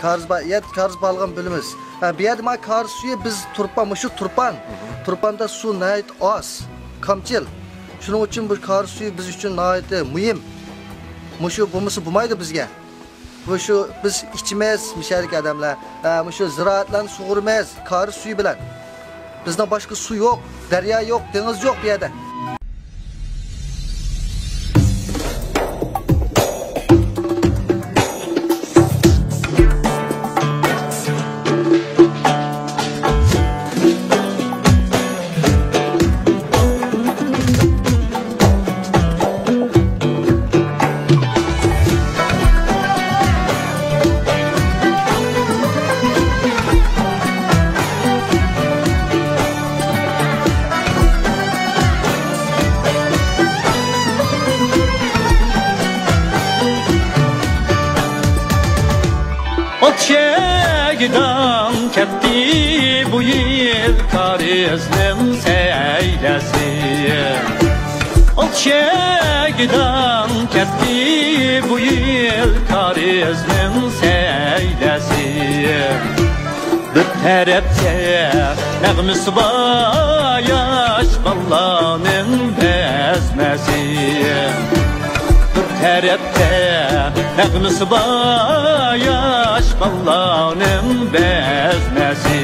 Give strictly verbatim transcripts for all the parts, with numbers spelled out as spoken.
كارىز بار، يەر كارىز بارلىقىنى بىلىمىز. ھە، بۇ يەردە مانا كارىز سۈيى بىز تۇرپان، مۇشۇ تۇرپان. تۇرپاندا سۇ ناھايىتى ئاز، كامچىل. شۇنىڭ ئۈچۈن بۇ كارىز سۈيى بىز ئۈچۈن ناھايىتى مۇھىم. مۇشۇ بولمىسا بولمايدۇ بىزگە. مۇشۇ بىز ئىچىمىز، مۇشۇ يەردىكى ئادەملەر، ھە، مۇشۇ زىرائەتلەرنى سۇغۇرىمىز كارىز سۈيى بىلەن. بىزنىڭ باشقا سۇ يوق، دەريا يوق، دېڭىز يوق بۇ يەردە. ئوت شەگداڭ كەتتى بۇ يىل كارىزنىڭ سەيلەسى. ئوت شەگداڭ كەتتى بۇ يىل كارىزنىڭ سەيلەسى. بىر تەرەپتە نەغمىسى بار ياش بالىلارنىڭ بەزمەسى. بىر تەرەپتە نەغمىسى بار ياش بالىلارنىڭ بەزمەسى.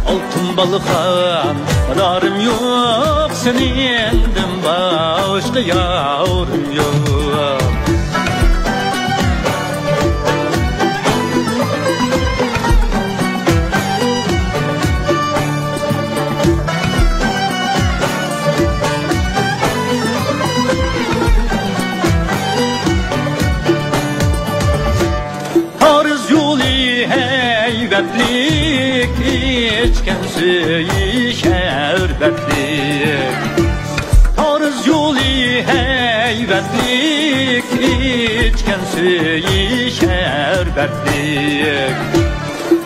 ئالتۇن بالىخان، قارارىم يوق سېنىڭدىن باشقا يارىم يوق. كارىز يولى ھەيۋەتلىك، ئىچكەن سۈيى شەربەتلىك. كارىز يولى ھەيۋەتلىك، ئىچكەن سۈيى شەربەتلىك.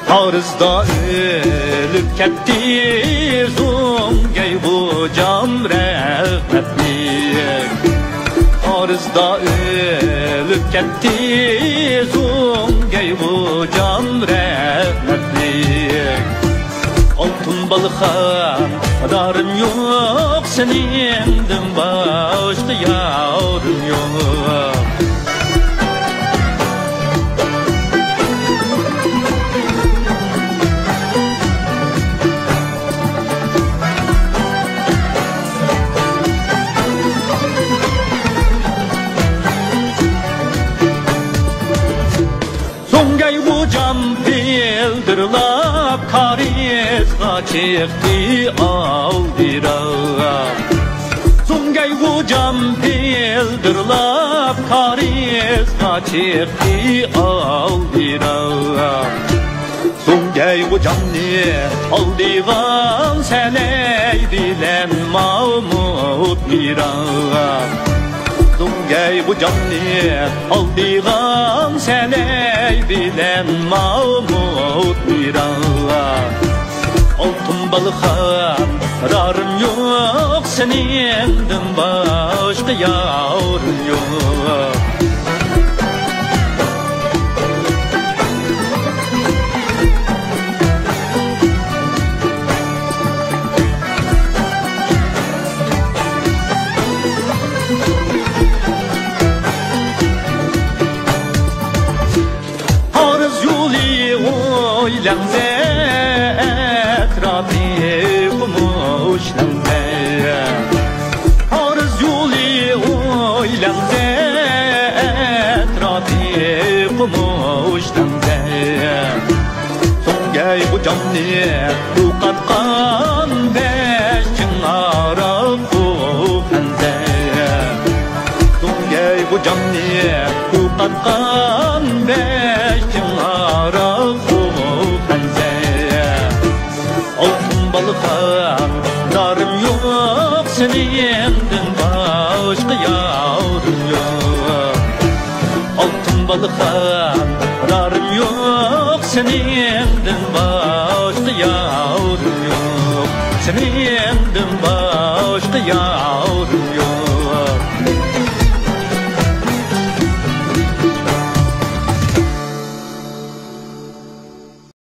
كارىزدا ئۆلۈپ كەتتى زوڭگەي غوجام رەھمەتلىك. كارىزدا ئۆلۈپ كەتتى زوڭگەي غوجام رەھمەتلىك. ئالتۇن بالىخان، قارارىم يوق سېنىڭدىن باشقا يارىم يوق. زوڭگەي غوجام پىلدىرلاپ، كارىزغا چىقتى ئالدىراپ. زوڭگەي غوجام پىلدىرلاپ، كارىزغا چىقتى ئالدىراپ. زوڭگەي غوجامنى ئالدىغان سەلەي بىلەن ماۋۇ مۇت مىران. زوڭگەي غوجامنى ئالدىغان سەلەي بىلەن ماۋۇ مۇت مىران. ئالتۇن بالىخان، قارارىم يوق سېنىڭدىن باشقا يارىم يوق. كارىز يولى ئويلانسا، ئەتراپى قومۇشلانسا. كارىز يولى ئويلانسا، ئەتراپى قومۇشلانسا. زوڭگەي غوجامنى يوقاتقان بەش چىڭ ئارا خۇخەنزە. زوڭگەي غوجامنى يوقاتقان بەش چىڭ ئارا خۇخەنزە. ئالتۇن بالىخان، قارارىم يوق سېنىڭدىن باشقا يارىم يوق. ئالتۇن بالىخان، قارارىم يوق سېنىڭ